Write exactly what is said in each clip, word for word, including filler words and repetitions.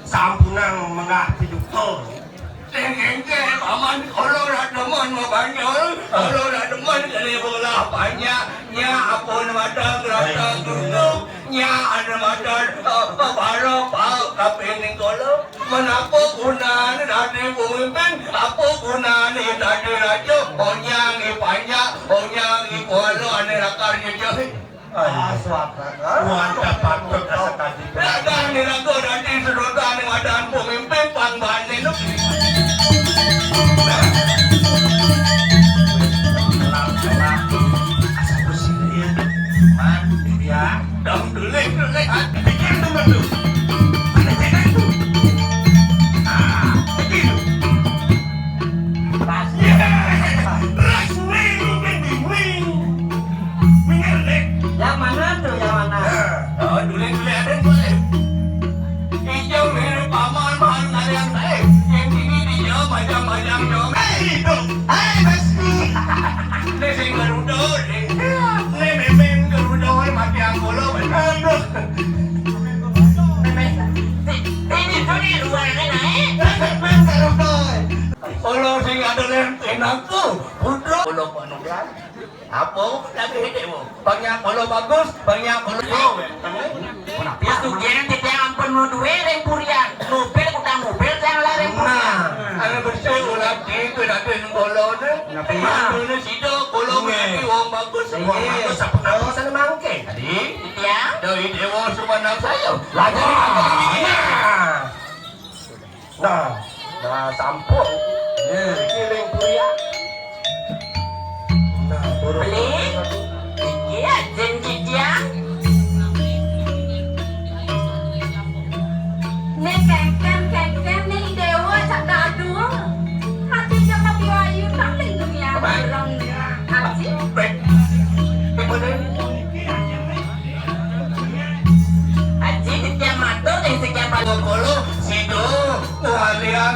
Sampunang menggah pidukto. Sing éngkén, Paman, kula ora demen mabanyol, kula ora demen kene bola panjak, nya apa ne madan gerata gunung, nya ada madan, eh, para pau kapining kula. Menapa gunane dadi pemimpin, apa gunane dadi raja, onyang i panjak, onyang i kuala ane lakar nyejeh. Ah, suaka. Wanda patut asa kaji. Ragan diraga dadi sedotan ning wadan pemimpin pang bane nu. Asa pusing dia. Man, dia. Dong tulis, tulis. Ah, pikir tu, tu. Ada cekak tu. Ah, pikir tu. Pas. Ras, wing, wing, wing. Minggir, Dek. Yang mana tuh, yang mana? Oh, dulé-dulé ada dulé. Ijo mirip paman, paman kalian, eh. Yang tinggi dia, panjang-panjang dong. Eh, itu. Eh, Besti. Ini sing gerudo, ini. Ini mimpin gerudo, mati angkolo. Aduh. Mimpin. Ini tuh di luar ini naik. Mimpin gerudo. Kalau sing ada lem, enak tuh. Putra. Kalau Pak Nudan. Apa lagi hidup? Banyak kalau bagus, banyak kalau. Pesugihan kita ampun mau duit ring purian. Mobil utang mobil yang lah ring purian. Nah, ada bersih ulah gitu, tapi kalau ni. Kenapa? Dulu sido, kalau lagi wong bagus, wong bagus, apa, apa sana mangke? Tadi, ya. Dari dewa semua saya. Lagi. Nah, nah, sampun. Kiring kuya. Nah, burung. Beli? Iya, jin jijian. Nih kengken, kengken, nih dewa cak dadul. Hati jaka biwayu tak lindungi orang. Aji. Baik. Baik, boleh. Aji titiang matur ring titiang pangkolo, sida ngalian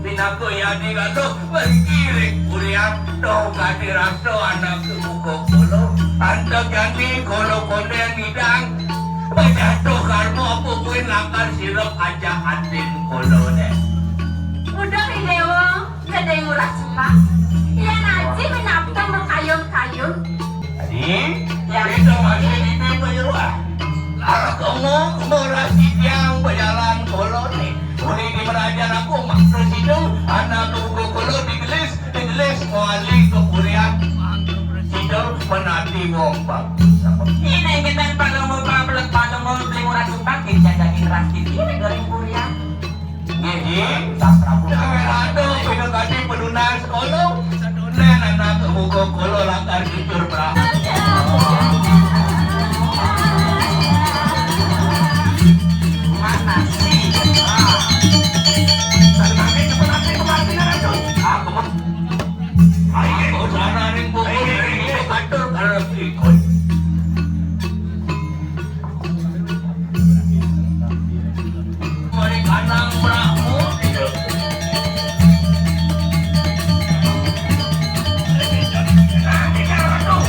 pinaka yadi galuh mriki ring purian, dong kadi rasa anak muka kula. Antek jani kala kondén ngidang, pejatuh karma apa buin lakar sirep ajak atin kala dé. Uduh I Déwa, gedé ngurah sembah. Yan aji minabdang makayun-kayun. Adi, ya, kita masih di Déwa. Lah, kamu ngurah sidang bejalan kala né. Uli di merajan aku, maksa sidang, anak tunggu kala digelis, Iblis mawali ka purian. Sida menati wong bab. Ini kita pada mau pablek, pada mau beli murah sumpah, kita jadi keras di sini dari purian. Nggih, nggih. Sang Prabu. Jangan ada pinagati penunas kala. Nen anak buka kala lakar jujur, Prabu. Mana sih? Ah. Tadi makin cepat, makin cepat, makin cepat. Aku Ayo, sana ning bubur, ayo, ayo, ayo, katur karep ikut. Mari kanang meramu, tidak. Nah, kita aduh.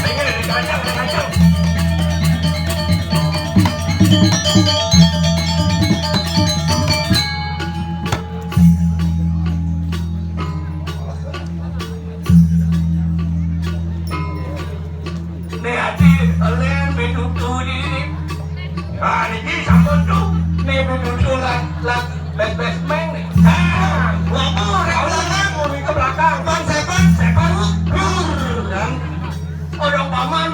Ayo, dikacau, dikacau. Né ati lén bedutu di. Ah, niki sampun tu. Né bedutu lan, lan bes-bes meng né. Ah, waduh, rek belakang, muni ke belakang. Pan sepan, sepan. Dur, dan orang paman.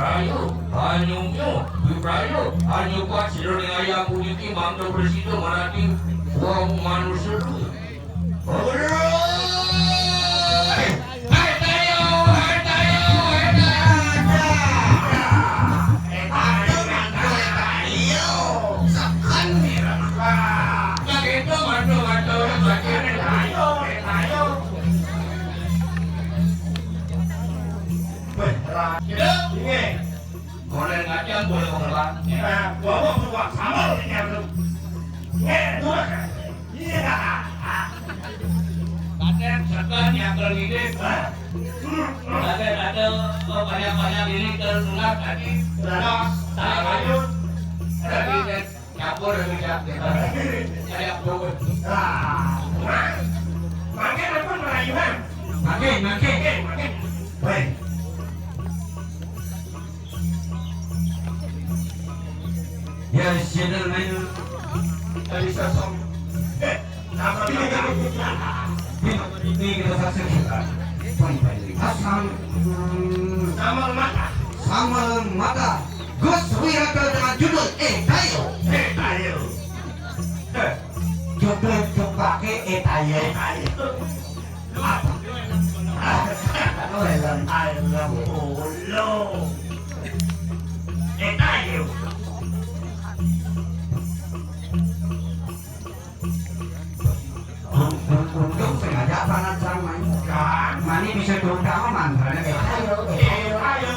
Ayo, anyungnya, Ibrahim, ayo kuat sira ning ayam puniki mangda prasida marati wong manusa duwe. Ora! Hai, tayo, hai, tayo, hai, tayo. Ayo, ayo, ayo. Seken, ira. Ya, gitu, mantap, mantap, mantap. Ayo, ayo. Weh, ra-, gitu. Inggih. Boleh ngajak, boleh mengelan. Nah, bawa buat sambal ini, Bro. Nggih, dua. Iya. Kadén seken nyakel ini. Hah? Kadén ada, oh, banyak-banyak ini tertular tadi. Terus, saya lanjut. Tadi, Nyampur ya, Bang, ya. Kayak bobot. Nah, mangke apa merayuan? Mangke, mangke. Mangke, mangke. Baik. Ya, channel main tadi sosok. Eh, ini kita saksikan. Asam. Sambal mata. Sambal mata. Gus Wirata dengan judul Eh Tayo. Eh Tayo. Heh. Judul jebake Eh Tayo. Eh Tayo. Apa? Helm, helm, helm. Eh Tayo. Untung sengaja panas sama ini. Kan, mani bisa diutama mantranya kayak ayo, ayo, ayo.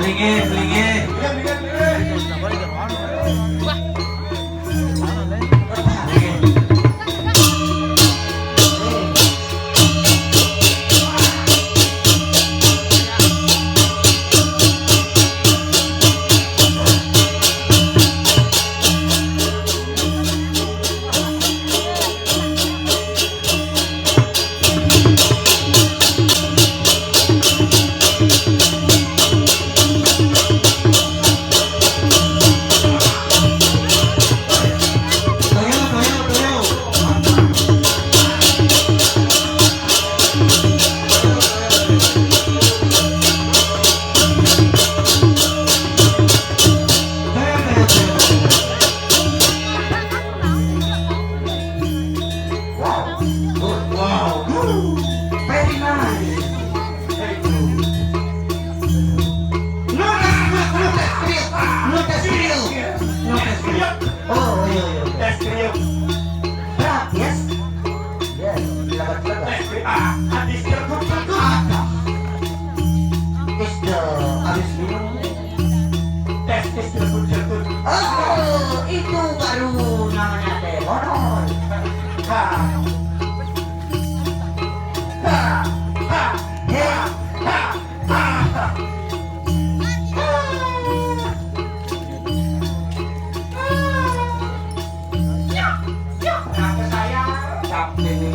Pelinggih, pelinggih. Wow, good, wow, good. Very nice. Very good. No test, no, no test, real. No test, real. No test, real. Oh, iya, iya, iya. Test, real. Berat, yes? Yes, lebat, lebat. Test, real. Ah, ah, this real good, good, good. Ada. Is the, habis minum. Tes, tes, jemput, jemput. Oh, itu baru namanya teh bodol. Ha. Ha, ha, ha, ha, ha. Kenapa saya? Capek.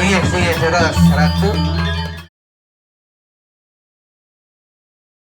Sige, sige, saudara, satu.